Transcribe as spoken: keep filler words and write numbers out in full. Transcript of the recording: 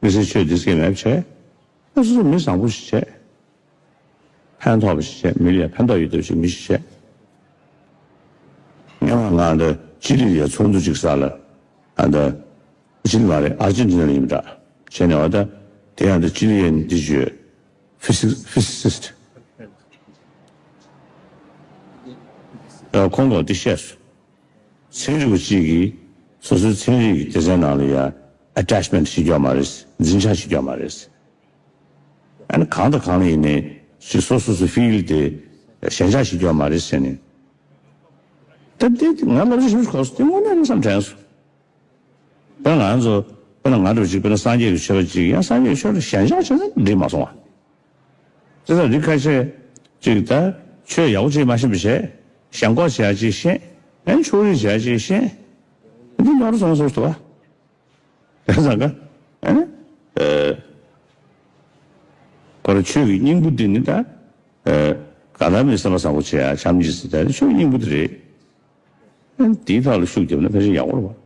མི་སེར་ཆོས་འདི་སྐད་མེད་པ་བྱས། ཨ་སོ་སོ་མི་བཟང་པོ་ཞིག་བྱས། ཕན་ཐོགས་པ་ཞིག་བྱས། མི་ལ་ཕན་ཐོགས་ཡོད་བསྡད་པ་ཞིག་མི་ཞིག་བྱས། ངས་མ་ང་འདི་ཅི་ལི་ཡ་ཚོགས་འདུ་ཅིག་ས་ལ། ཨ་འདི་ཅི་ལི་མ་རེད། ཨར་ཇེན་ཊི་ན་ལ་ཡིན་པ་འདྲ། བྱས་ནས་འོ་ད་དེ་ཡང་འདི་ཅི་ལི་ཡན་འདི་བརྗོད། ཕི་སི་ཕི་སི་སིསི་ཊི། ཁོང་གིས་འདི་བཤད་སོང་། ཚན་རིག་པ་གཅིག་གིས་སོ་སོའི་ཚན་རིག་གི་སྡེ་ཚན་ནང་ལ་ཡ་ཨ་ཊེཆ་མེན་ཊི་བྱེད་ཀྱི་ཡོད་མ་རེད། འཛིན་ཆགས་བྱེད་ཀྱི་ཡོད་མ་རེད། ཨ་ནི་གང་དང་གང་ལ་ཡིན་ནའི་ཅིག་སོ་སོ་སོའི་ཕི་ལྡི་དེ་ཞེན་ཆགས་བྱེད་ཀྱི་ཡོད་མ་རེད་ཟེར་ནས། ད་དེ་ང་ལབ་ཞིབ་གོ་སོང་། དེ་དངོས་གནས་ནས་བསམ་དྲན་སོང་། དཔེར་ན་ང་ཚོ་དཔེར་ན་ང་འདྲ་བ་ཅིག་དཔེར་ན་སངས་རྒྱས་ཀྱི་ཆོས་པ་ཅིག་ཡང་སངས་རྒྱས་ཀྱི་ཆོས་ལ་ཞེན་ཆགས་བྱས་ན་འགྲིག་མ་སོང་བ། དེ་ལྟར་རིགས་ཁ་ཤས་ཅིག་ད་ཆོས་ཡག་པོ་ཅིག་མ་ཤེས་པ་བྱས། ཞེན་ཁོག་བྱས་ཅིག་ཤེས། ཨན་ཕྱོགས་རིས་བྱས་ཅིག་ཤེས། འདི་ཉོ་རུ་སོང་ཟེར་ཏོ། དེ་ཙང་ཀ་ཨ་ནི་ཨ་ཁོ་རང་ཆོས་ཀྱི་སྙིང་པོ་འདི་ནི་ད་ཨ་ག་ད་མི་སེམས་པ་བཟང་པོ་བྱེད་ཡ་བྱམས་སྙིང་རྗེ་ཟེར་ད་ཆོས་ཀྱི་སྙིང་པོ་འདི་རེད། ཨ་ནི་དེའི་ཐོག་ལ་ཤུགས་བརྒྱབ་ན་ཕལ་ཆེར་ཡག་པོ་རེད་བ།